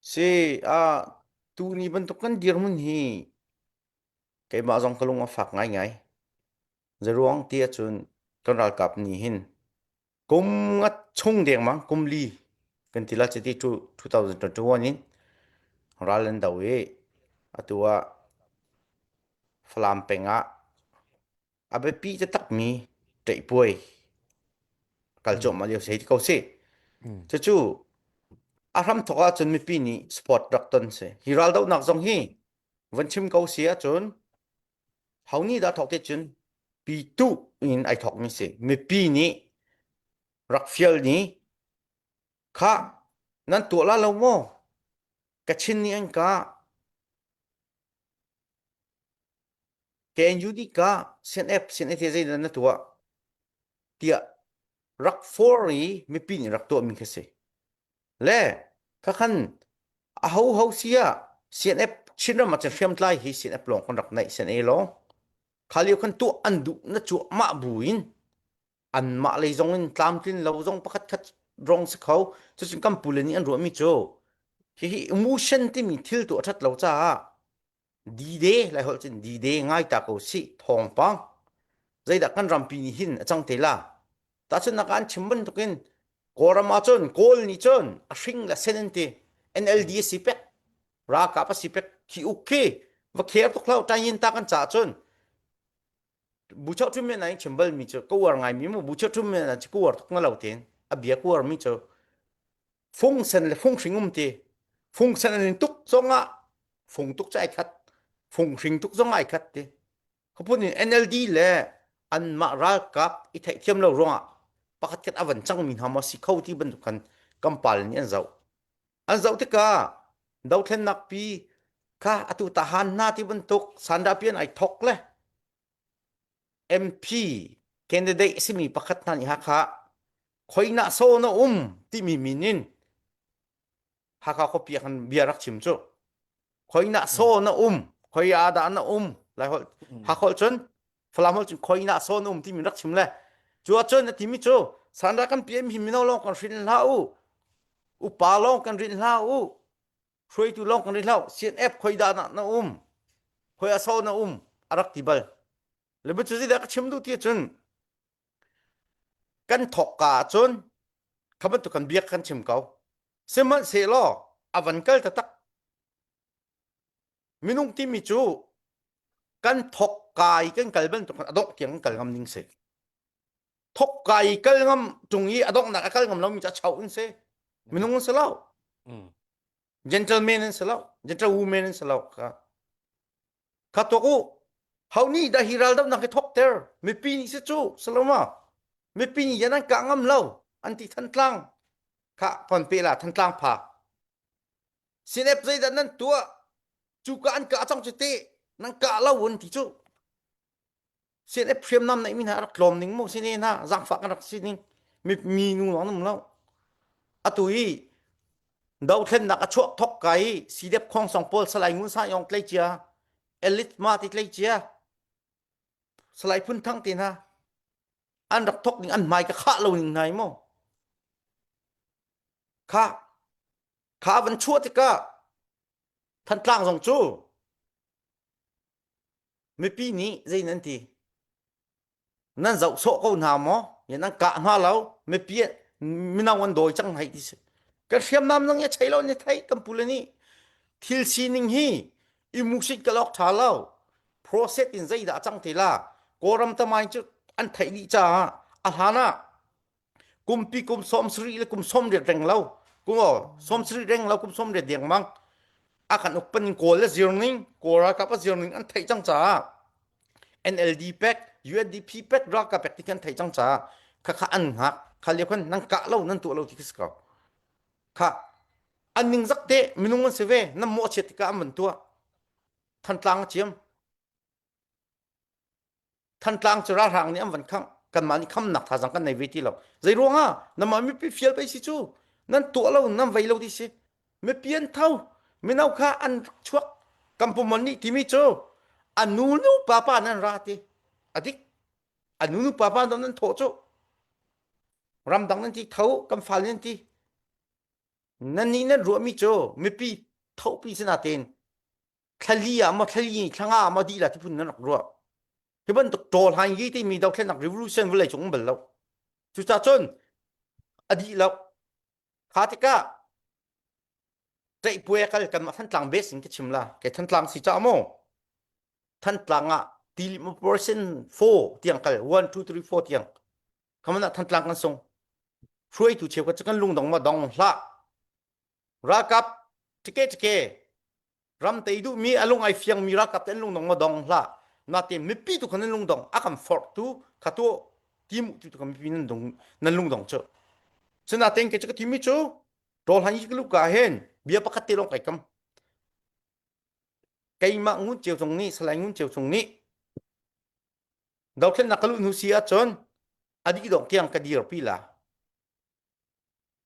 Si ah tuni bantuk kan dirhmun hi keimah zong ka lung a fak ngaingai. Zeruang ti ahcun kan ralkap nih hin kum ngat chung dengmang kum li kan ti la chiti 2021 in ral an do i atu ah Falam peng ah a biapi taktakmi ṭaihpuai kal cuahmah lio si ko si. Cucu a hramthawk ahcun mipi nih sport rak ton si. Hi raldohnak zong hi van chim ko si ahcun ho nih dah thawk ti cun pitu in ai thawkmi si. Mipi nih rak fial ni kha nan tuah la lo maw? Kachin nih an kah. KNU nih ka CNF CNA te zeidah na tuah tiah rak for i mipi nih rak tuahmi kha si. Le khakhan a ho ho si ah CNF Chinram ah cun hriamtlai hi CNF lawng kan rak naih CNA lawng. Kha lio khan tuah an duh na cuah mah bu in anmah lei zong in tlamtlin lo zong pakhat khat rong si kho. Cucun kan pule nih an ruahmi cu hihi emotion timi thil tu a ṭhat lo caah D-Day Laiholh cun D-Day ngai ta ko sih thawngpang zeidah kan rampi nih hin a cang te la tahchunhnak ah an chim bantukin Kawlram ah cun Kawl nih cun a hring le sen an ti NLD a si pek ralkap a si pek khi uk khi va kher tuk hlah ṭayin ta kan caah cun buchoh ṭhum men in chim bal mi cu ka uar ngai mi mu buchoh ṭhum men cu ka uar tuk na lo tin a bia ka uar mi cu fung sen le fung hring um ti fung sen an in tuk zong ah fung tuk cu ai khat fung hring tuk zong ai khat ti khapun in NLD le anmah ralkap i theihthiam lo ruangah pakhat khat a van cang mi hna maw si kho ti bantuk khan kan pal nih an zoh an zoh tikah dothlennak pi kha atu tahan hna ti bantuk sandah pian ai thok le MP candidate simi pakhat hna nih Hakha khoina so na um timi min in Hakha khuapi ah khan bia rak chim cu khoina so na um khoi ah dah na um lai holh Hakha holh cun Falam holh cun khoina so na um timi rak chim le cu ahcun a timi cu sanra kan PM hi mino lawng kan hrin hlah u upa lawng kan rin hlah u hruaitu lawng kan rin hlah CNF khoi dah na na um khoi a so na um a rak ti bal le bu cu zeidah ka chim duh ti cun kan thawk ka ahcun kha bantuk kan biak kan chim ko sihmanhsehlaw a van kal taktak minung timi cu kan thawk ka i kan kal bantuk a dongh tiang kan kal ngam ning si thawk ka i kal ngam tung i a donghnak a kal ngam lomi cu a chau in si minung an si lo gentleman an si lo gentlewoman an si lo kha Kha tuak u. Ho nih dah hi raldohnak hi thawkter? Mipi nih si cu, Saloma. Mipi nih yan an kah ngam lo. An ti Thantlang. Kha pon pe la Thantlang pha. Sinep zeidah nan tuah? Cu ka an kah cang cu te. Nan kah lo an ti cu. CNF hriamnam neihmi hna rak tlawm ning mu sine hna zaangfah kan rak si ning mi mi nu lawng nam lo atu hi dothlennak a chuak thok ka i CDF khong song pawl salai ngun sa yong tlei cia elite ma ti tlei cia salai phun thang te hna an rak thok ning an hmai ka khah lo ning nai mu kha kha van chuah tikah Thantlang zong cu Mipi nih zei nan ti? Nan zoh sawh ko hna maw? Ya nan kah hna lo. Mipi mino an dawi cang hei ti si. Kan hriamnam zong ya chei lo ni thei kan pule nih thil sining hi i musit ka lok tha lo. Process in zeidah cang te la. Kawlram tamain cu an theih dih caah a hlan ah kumpi kum 70 le kum 80 reng lo kum 70 reng lo kum 80 dengmang a kan uk pan kawl le zir ning kawl ralkap a zir ning an theih cang caah NLD pek UNDP pek ralkap pek ti kan theih cang caah kha kha an hngak kha lio khan nan kah lo nan tuah lo ti khi si ko kha an ning zak te minung an si ve nan mawh chiat tikah an van tuah thantlang a ciam Thantlang cu ralhrang nih an van khangh kanmah nih khamnak thazang kan nei ve ti lo zei ruangah namah mipi fial pei si cu nan tuah lo nan vei lo ti si mipi an tho mino kha an chuak kampumon nih timi cu a nu nu pa pa nan ra ti adik a nu nu pa pa nan thawh cu ramdang nan ti tho kan fal nan ti. Nan nih nan ruahmi cu mipi thopi sinatein thlali ah maw thlali thlanga ah maw dih la ti phun nan rak ruah. Hi bantuk ṭawl hain yi timi dothlennak revolution vawlei cung um bal lo. Cucaah cun a dih lo. Kha tikah Ṭaihpuai kal kanmah Thantlang base in ka chim la. Kei Thantlang si caah maw Thantlang ah tilim operation 4 tiang kal 1 2 3 4 tiang khaman ah Thantlang kan sung. Hruaitu cheukhat cu kan lungdong ma dong hlah. Ralkap tike tike ram tei duhmi a lung ai fiangmi ralkap te an lungdong ma dong hlah. Natin mipi tu khan nan lungdong a kan forh tu kha tu timu tu tu kan mipi nan dong nan lungdong cu. Sinaten ke cu ka timi cu Rawl han i ka luka hin bia pakhat te lawng kai kam. Keimah ngun ceu cung nih Salai ngun ceu cung nih dothlennak ka luh hnu si ahcun a dih dong tiang ka dirpi la.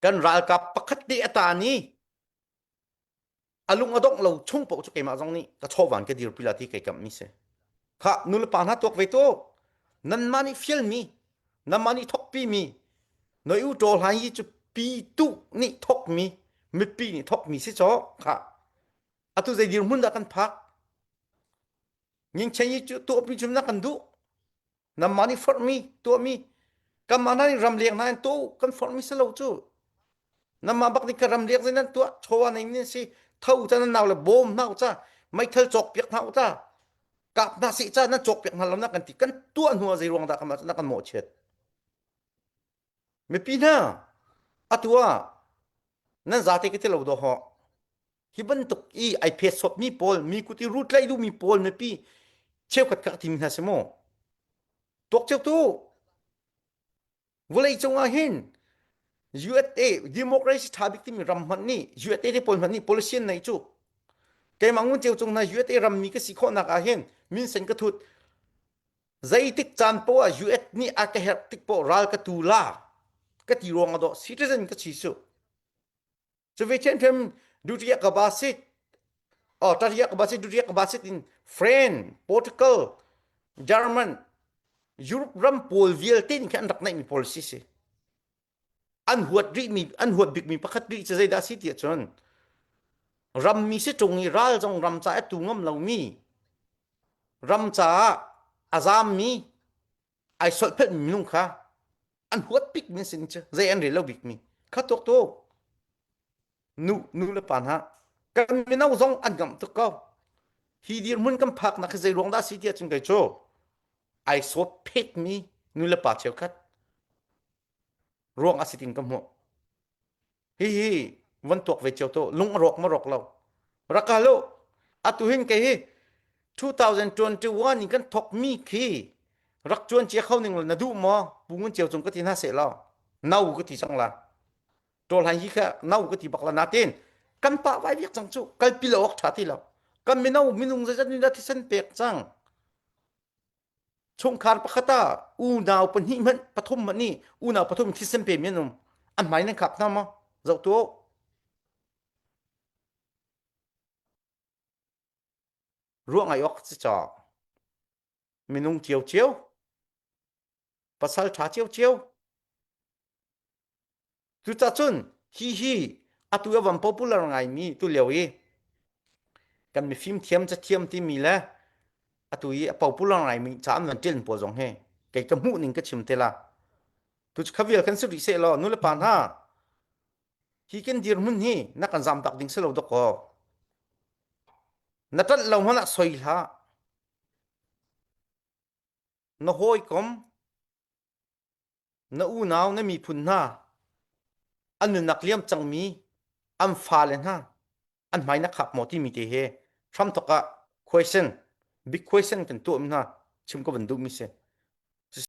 Kan ralkap pakhat te a ta ni a lung a dongh lo chung paoh cu keimah zong nih ka chawvan ka dirpi la ti kai kamh mi si. Kha nu le pa hna tuak ve tu nanmah nih fialmi nanmah nih thokpi mi noi u ṭawl hlan yi cu pi tu nih thokmi mipi nih thokmi si caw kha atu zei dirhmun dah kan phak Ngingchen yi cu tuahpi cu na kan duh Nanmah nih forhmi tuahmi kanmah hna nih ramleng hna in tuah kan forhmi si lo cu. Nanmah bak nih ka ramleng zei nan tuah chaw nei nan si tho ca nan nau le bawm hna u ca meithal cawk piak hna u ca kap hna seh ca nan cawk piak hna lo na kan ti kan tuah hnu ah zei ruang dah kanmah na kan mawhchiat. Mipi hna atu ah nan zate ka ti lo do ho hi bantuk i ai phet sawtmi pawl mi kut i rut tlaih duhmi pawl mipi cheukhat kha thim hna si mu tuak cio tu vawlei cung ah hin USA democracy tha bik timi ram hmanh nih USA te pawl hmanh nih policy an nei cu keimah ngun ceu cung hna USA ram mi ka si khawhnak ah hin minsen ka thut zeitik caan poah ah US nih a ka herh tik poah ral ka tu la ka ti ruang ah dawh citizen ka chi su Cu ve ṭhiamṭhiam Dutria ka ba sit oh Taria ka ba sit Dutria ka ba sit in French, Portugal, German, Europe ram pawl vialte nih khan an rak neihmi policy si. An huat rihmi an huat bikmi pakhat rih cu zeidah si tiah cun rammi si ṭung i ral zong ram ca a tu ngam lomi ram caah a zammi ai solhphelhmi minung kha an huat bikmi sin cu zei an rel lo bikmi kha tuak tu nu nu le pa hna kan mino zong an ngamh tuk ko hi dirhmun kan phaknak hi zei ruang dah si tiah cun kei cu ai sawt phetmi nu le pa cheukhat ruang a si ting ka hmuh Hihi van tuak ve cio to lung a rawk ma rawk lo. Rak ka lo. Atu hin ke hi 2021 in kan thok mi khi rak chuan chia kho ning na duh maw pu ngun cio cung ka ti hna seh law no ka ti cang la ṭawl han hi kha no ka ti bak la natin kan pa vai viak cang cu kalpi lo awk ṭha ti lo kan mino minung zeizat ni dah thisen pek cang Chungkhar pakhat ah unau pahnih hmanh pathum hmanh nih unau pathum thisen pe mi an um. An hmai nan khap hna maw? Zoh tu. Ruah ngai awk si ca. Minung cio cio. Pasal ṭha cio cio. Cucacun hi hi atu a van popular ngaimi tu lio i kan mifim thiam cathiam timi le atu i a popular ngaimi ca an van ṭial pawl zong hi kei ka hmuh ning ka chim te la. Tu cu khavial kan si rih seh law nu le pa hna hi kan dirhmun hi na kan zam tak ding si lo dawkaw. Na ṭanh lo hmanh ah soi hlah. Na hawikom Na unau na miphun hna an nunnak liam cangmi an fale hna an hmai na khap maw timi te he hramthok ah question big question kan tuahmi hna chim ka van duhmi si.